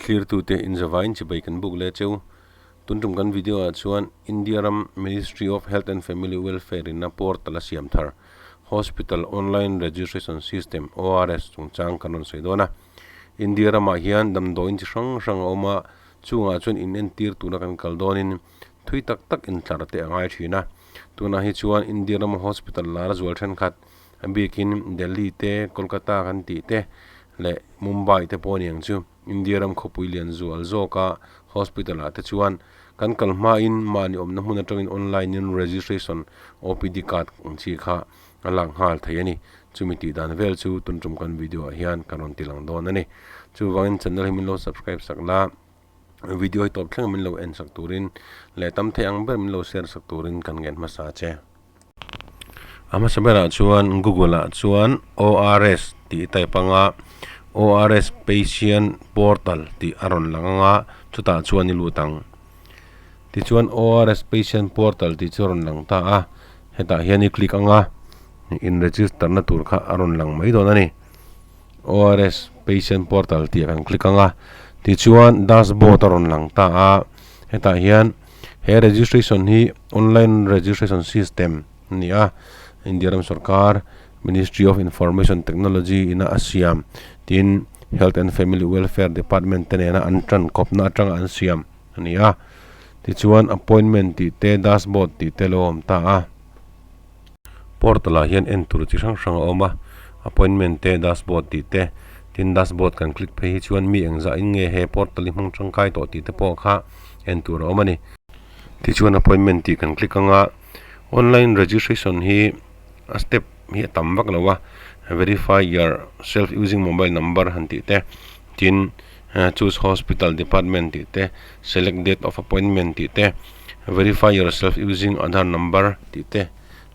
Thlirtute inzavain chibai kan buk leh cheu. Tun tum kan video ah chuan India ram Ministry of Health and Family Welfare in a portal a siam thar Hospital Online Registration System, ORS, chungchang kan rawn sawi dawn a. India ramah hian damdawiin chi hrang hrang a awm a, chungah chuan inentir tura kan kal dawnin thui tak tak intlar te a ngai thin a. Tunah hi chuan India rama hospital lar zual thenkhat a bikin Delhi te, Kolkata kan tih te leh Mumbai te pawh a ni ang chu. India ram khawpui lian zual zawka hospital ah te chuan kan kal hmain mahni awmna hmun atangin online in registration OPD card ang chi kha a lak nghal thei a ni. Chumi tih dan vel chu tun tum kan video ah hian kan rawn ti lang dawn a ni. Chuvangin channel hi min lo subscribe sak la, video hi tawp thleng min lo en sak turin leh tam thei ang ber min lo share sak turin kan ngen hmasa che. A hmasa berah chuan Google ah chuan ORS tih type anga ORS patient portal tih a rawn lang anga chutah chuan i lut ang. Tichuan ORS patient portal tih chu a rawn lang ta a, hetah hian i click anga in register na tur kha a rawn lang mai dawn a ni. ORS patient portal tih kan click anga tichuan dashboard a rawn lang ta a, hetah hian. He registration hi online registration system a ni a, India ram sorkar Ministry of Information Technology ina a siam tin Health and Family Welfare Department te nena an tan kawpna atanga an siam a ni a. Tichuan appointment tih te dashboard tih te lo awm ta a. Portal ah hian en tur chi hrang hrang a awm a, appointment te dashboard tih te tin dashboard kan click phei hi chuan mi engzah in nge he portal hi hmang tangkai tawh tih te pawh kha en tur a awm a ni. Tichuan appointment tih kan click anga online registration hi a step hi a tam vak lo a, verify your self using mobile number han tih te tin choose hospital department tih te select date of appointment tih te verify yourself using aadhaar number tih te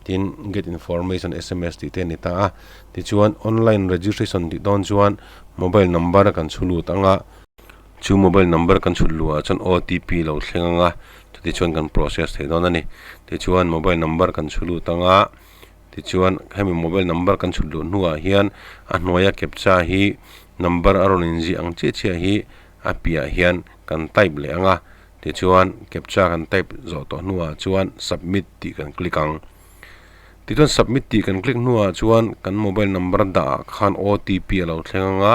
tin get information sms tih te a ni ta a tichuan online registration tih dawn chuan mobile number kan chhu lut anga. Chu mobile number kan chhut luhah chuan OTP lo thleng ang a, chutichuan kan process thei dawn a ni. Tichuan mobile number kan chhu lut ang a, tichuan hemi mobile number kan chhut luh hnuah hian a hnuaia captcha hi number a rawn inziah ang chiah chiah hi a piahah hian kan type leh ang a, tichuan captcha kan type zawh tawh hnuah chuan submit tih kan click ang. Tichuan submit tih kan click hnuah chuan kan mobile number dah ah khan OTP a lo thleng ang a,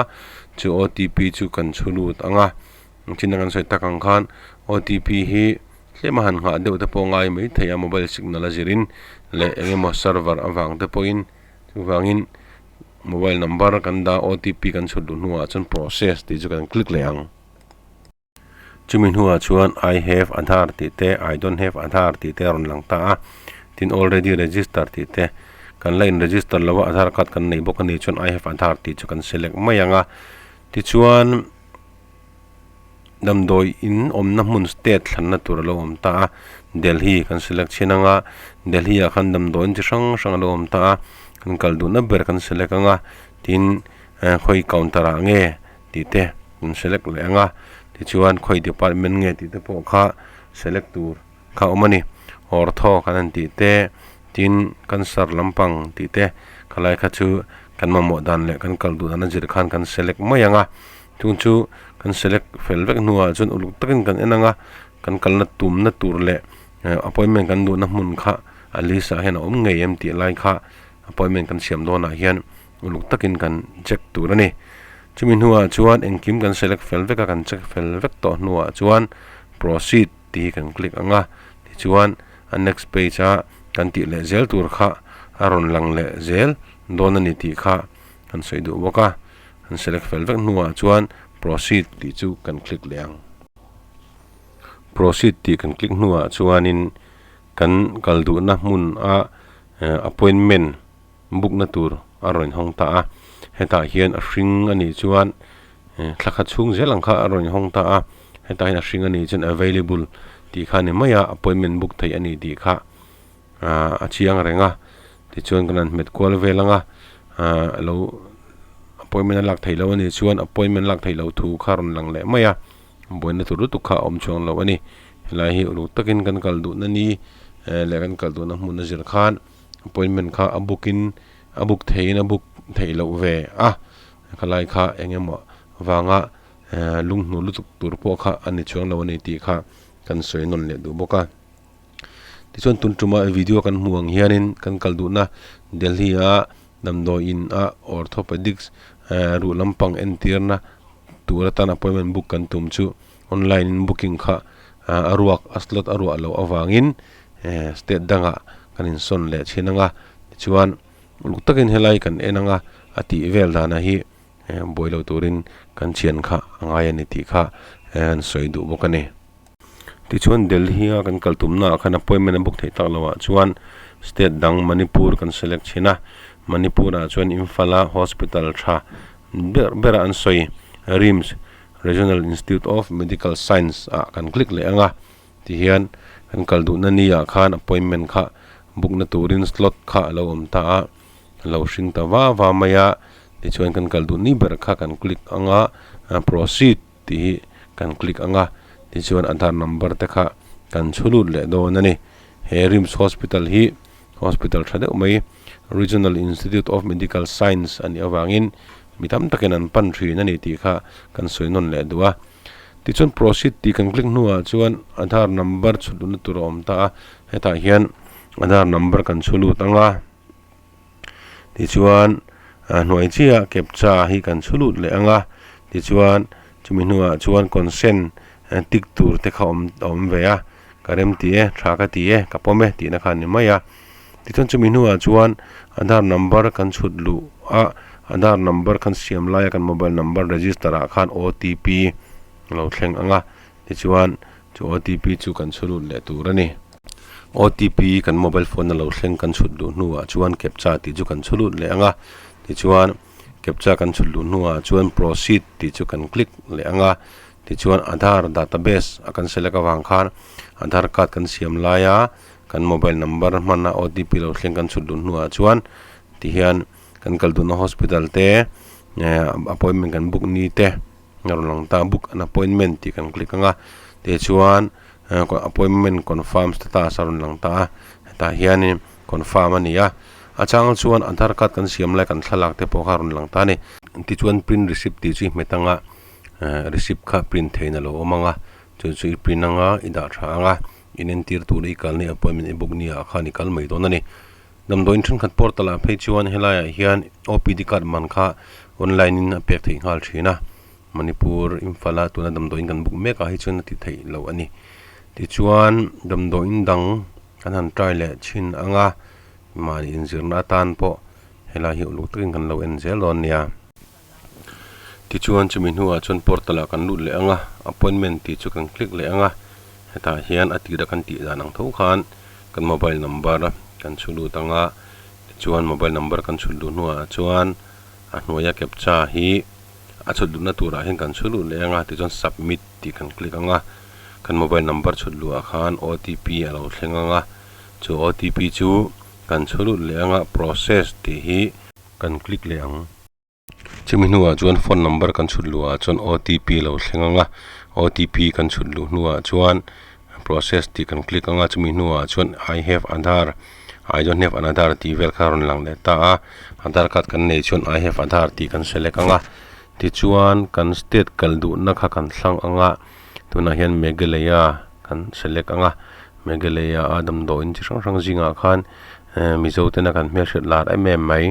chu OTP chu kan chhu lut ang a, engtin a kan sawi tak ang khan OTP hi tlem a han nghah deuh te pawh ngai mai thei a mobile signal a zirin leh eng emaw server avang te pawhin chuvangin mobile number kan dah OTP kan chhut luh hnuah chuan process tih chu kan click leh ang. Chumi hnuah chuan I have Aadhaar tih te, I don't have Aadhaar tih te a rawn lang ta a. Tin, already register tih te, kan la in register lo a, Aadhaar card kan nei bawk a nih chuan I have Aadhaar tih chu kan select mai ang a. Tichuan, damdawi in awmna hmun state thlanna tur a lo awm ta a, Delhi kan select chhin ang a, Delhi ah khan damdawi in chi hrang hrang a lo awm ta a, kan kal duhna ber kan select ang a, tin, khawi counter ah nge tih te kan select leh ang a tichuan khawi department nge tih te pawh kha select tur kha a awm a ni ortho kan han tih te tin cancer lampang tih te khalai kha chu kan mamawh dan leh kan kal duh dan a zir khan kan select mai ang a chung chu kan select fel vek hnuah chuan uluk takin kan en ang a kan kalna tumna tur leh appointment kan duhna hmun kha a list ah hian a awm ngei em tih lai kha appointment kan siam dawnah hian uluk takin kan check tur a ni. Chumi hnuah chuan engkim kan select fel vek a, kan check fel vek tawh hnuah chuan proceed tih hi kan click ang a, tichuan a next page a kan tih leh zel tur kha a rawn lang leh zel dawn a ni tih kha kan sawi duh bawk a, kan select fel vek hnuah chuan proceed tih chu kan click leh ang. Proceed tih kan click hnuah chuanin kan kal duhna hmun a appointment bukna tur a rawn hawng ta a, hetah hian a hring a nih chuan thla khat chhung zel ang kha a rawn hawng ta a, hetah hian a hring a nih chuan available tih kha a ni mai a, appointment book theih a ni tih kha ahh a chiang reng a, tichuan kan han hmet kual vel ang a, ahh lo appointment a lak theih loh a nih chuan appointment lak theih loh thu kha a rawn lang leh mai a, buaina tur lutuk kha a awm chuang lo a ni, helai hi uluk takin kan kal duhna ni leh kan kal duhna hmun a zir khan. Appointment kha a book in a book theihin a book theih loh ve a, khalai kha eng emaw vanga lunghnu lutuk tur pawh kha a ni chuang lo a ni tih kha kan sawi nawn leh duh bawk a. Tichuan tun tuma video kan hmuh ang hianin kan kal duhna Delhi a damdawi in a orthopedics ruh lampang entirna tur atan appointment book kan tum chu online in booking kha a ruak a slot a ruah loh avangin state dangah kan insawn leh thin anga tichuan uluk takin helai kan en anga a tih vel danah hi buai lo turin kan thian kha a ngai a ni tih kha an sawi duh bawk a ni. Tichuan Delhi a kan kal tumna ah khan appointment a book theih tak loh ah chuan state dang Manipur kan select thin a, Manipur ah chuan Imphal a hospital tha ber ber a an sawi RIMS, Regional Institute of Medical Science ah kan click leh ang a, tihian kan kal duhna ni ah khan appointment kha book na turin slot kha a lo awm ta a, a lo hring ta va va mai a, tichuan kan kal duh ni ber kha kan click ang a, proceed tih hi kan click ang a, tichuan Aadhaar number te kha kan chhu lut leh dawn a ni. He RIMS Hospital hi hospital tha deuh mai Regional Institute of Medical Science a nih avangin mi tam takin an pan thin a ni tih kha kan sawi nawn leh duh a. Tichuan proceed tih kan click hnuah chuan Aadhaar number chhut luhna tur a awm ta a, hetah hian Aadhaar number kan chhu lut ang a. Tichuan a hnuai chiah captcha hi kan chhu lut leh ang a, tichuan chumi hnuah chuan consent tick tur te kha awm a awm ve a, ka rem ti e, tha ka ti e, ka pawm e tihna kha a ni mai a. Tichuan chumi hnuah chuan Aadhaar number kan chhut luh a, Aadhaar number kan siam laia kan mobile number register ah khan OTP a lo thleng ang a, tichuan chu OTP chu kan chhu lut leh tur a ni. OTP kan mobile phone a lo thleng kan chhut luh hnuah chuan captcha tih chu kan chhu lut leh ang a, tichuan captcha kan chhut luh hnuah chuan proceed tih chu kan click leh ang a, tichuan Aadhaar database a kan select avang khan Aadhaar card kan siam laia kan mobile number hmana OTP lo thleng kan chhut luh hnuah chuan tihian kan kal duhna hospital te appointment kan book ni te a rawn lang ta book an appointment tih kan click ang a tichuan appointment confirm status a rawn lang ta a hetah hianin confirm a ni a a chang chuan aadhar card kan siam lai kan thlalak te pawh kha a rawn lang ta a ni tichuan print receipt tih chu i hmet ang a receipt kha print theihna a lo awm ang a chu chu i print ang a i dah tha ang a inentir tur i kalna appointment i book ni ah khan i kal mai dawn a ni. Damdawiin thenkhat portal ah phei chuan helaiah hian OPD card man kha online in a pek theih nghal thin a, Manipur Imphal a tuna damdawiin kan book mek ah hi chuan a ti theih loh a ni. Tichuan damdawiin dang kan han try leh thin ang a, mahni inzirna atan pawh helai hi uluk takin kan lo en zel dawn nia. Tichuan chumi hnuah chuan portal ah kan lut leh ang a, appointment tih chu kan click leh ang a, hetah hian a tirah kan tih dan ang tho khan kan mobile number kan chhu lut ang a, tichuan mobile number kan chhut luh hnuah chuan a hnuaia captcha hi a chhut luhna turah hian kan chhu lut leh ang a, tichuan submit tih kan click ang a, kan mobile number chhut luhah khan OTP a lo thleng ang a, chu OTP chu kan chhu lut leh ang a, process tih hi kan click leh ang. Chumi hnuah chuan phone number kan chhut luhah chuan OTP lo thleng ang a, OTP kan chhut luh hnuah chuan process tih kan click ang a, chumi hnuah chuan I have Aadhaar, I don't have an Aadhaar tih vel kha a rawn lang leh ta a, Aadhaar card kan nei chuan I have Aadhaar tih kan select ang a, tichuan kan state kal duhna kha kan thlang ang a, tunah hian Meghalaya kan select ang a, Meghalaya a damdawiin chi hrang hrang zingah khan Mizo tena kan hmelhriat lar em em mai.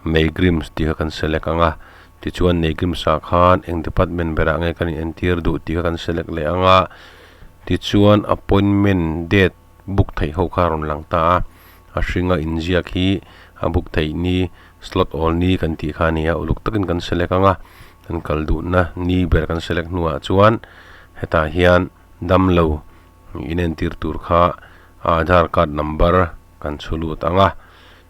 Neigrims tih kha kan select ang a, tichuan Neigrims ah khan eng department berah nge kan inentir duh tih kha kan select leh ang a, tichuan appointment date book theih ho kha a rawn lang ta a, a hringa inziak hi a book theih ni slot awl ni kan tih kha a ni a, uluk takin kan select ang a, kan kal duhna ni ber kan select hnuah chuan hetah hian damlo inentir tur kha Aadhaar card number kan chhu lut ang a.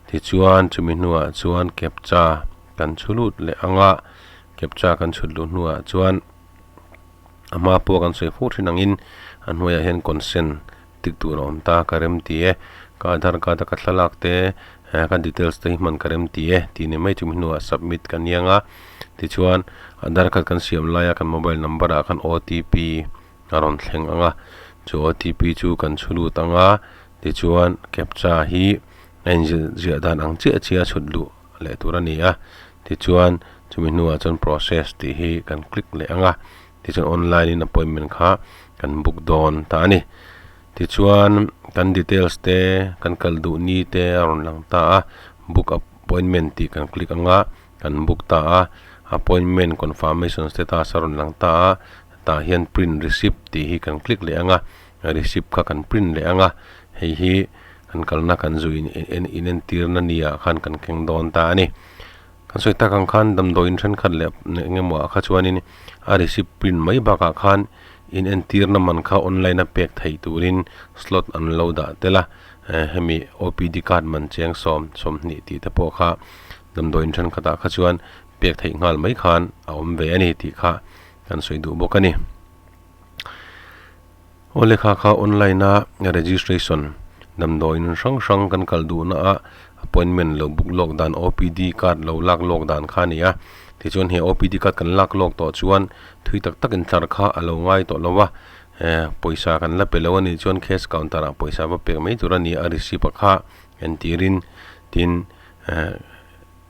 Tichuan chumi hnuah chuan captcha kan chhu lut leh ang a, captcha kan chhut luh hnuah chuan a hma pawh kan sawi fur thin angin a hnuaiah hian consent tik tur a awm ta, ka rem ti e, ka aadhar card a ka thlalak te ka details te hi hman ka rem ti e tih ni mai chumi hnuah submit kan ni ang a, tichuan aadhar card kan siam laia kan mobile number ah khan OTP a rawn thleng ang a, chu OTP chu kan chhu lut ang a, tichuan captcha hi a inzilh ziah dan ang chiah chiah a chhut luh leh tur a ni a, tichuan chumi hnuah chuan process tih hi kan click leh ang a. Tichuan online in appointment kha kan book dawn ta a ni. Tichuan kan details te kan kal duh ni te a rawn lang ta a, book appointment tih kan click anga kan book ta a, appointment confirmation status a rawn lang ta a, tah hian print receipt tih hi kan click leh anga receipt kha kan print leh anga hei hi kan kalna kan zu in inentirna ni ah khan kan keng dawn ta a ni. Kan sawi tak ang khan damdawiin thenkhat leh eng emaw ah kha chuanin a receipt print mai bakah khan in entirna man kha online a pek theih turin slot an lo dah tel a, hemi OPD card man cheng sawm sawmhnih tih te pawh kha damdawiin thenkhatah kha chuan pek theih nghal mai khan a awm ve a ni tih kha kan sawi duh bawk a ni. Aw lehkha kha online a registration damdawiin hrang hrang kan kal duhna ah appointment lo book lawk dan OPD card lo lak lawk dan kha a ni a, tichuan he OPD card kan lak lawk tawh chuan thui tak tak intlar kha a lo ngai tawh lo a, pawisa kan la pe lo a nih chuan cash counter ah pawisa va pek mai tur a ni a receipt ah kha entirin tin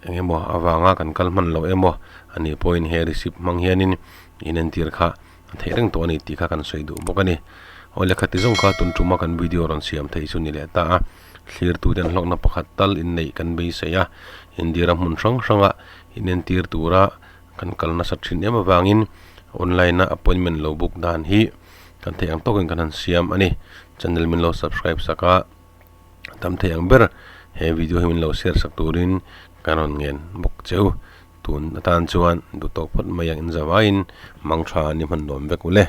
eng emaw avanga kan kal hman loh emaw a nih pawhin he receipt hmang hianin inentir kha a theih reng tawh a ni tih kha kan sawi duh bawk a ni. Aw lehkha ti zawng kha tun tuma kan video rawn siam theih chu ni leh ta a, thlirtute an hlawkna pakhat tal inneih kan beisei a, India ram hmun hrang hranga inentir tura kan kal nasa thin em avangin online a appointment lo book dan hi kan theih ang tawkin kan han siam a ni. Channel min lo subscribe sak a. Tam thei ang ber he video hi min lo share sak turin ka rawn ngen bawk cheu. Tun atan chuan duhtawk phawt mai ang in zavaiin mangtha ni hman nuam vek ule.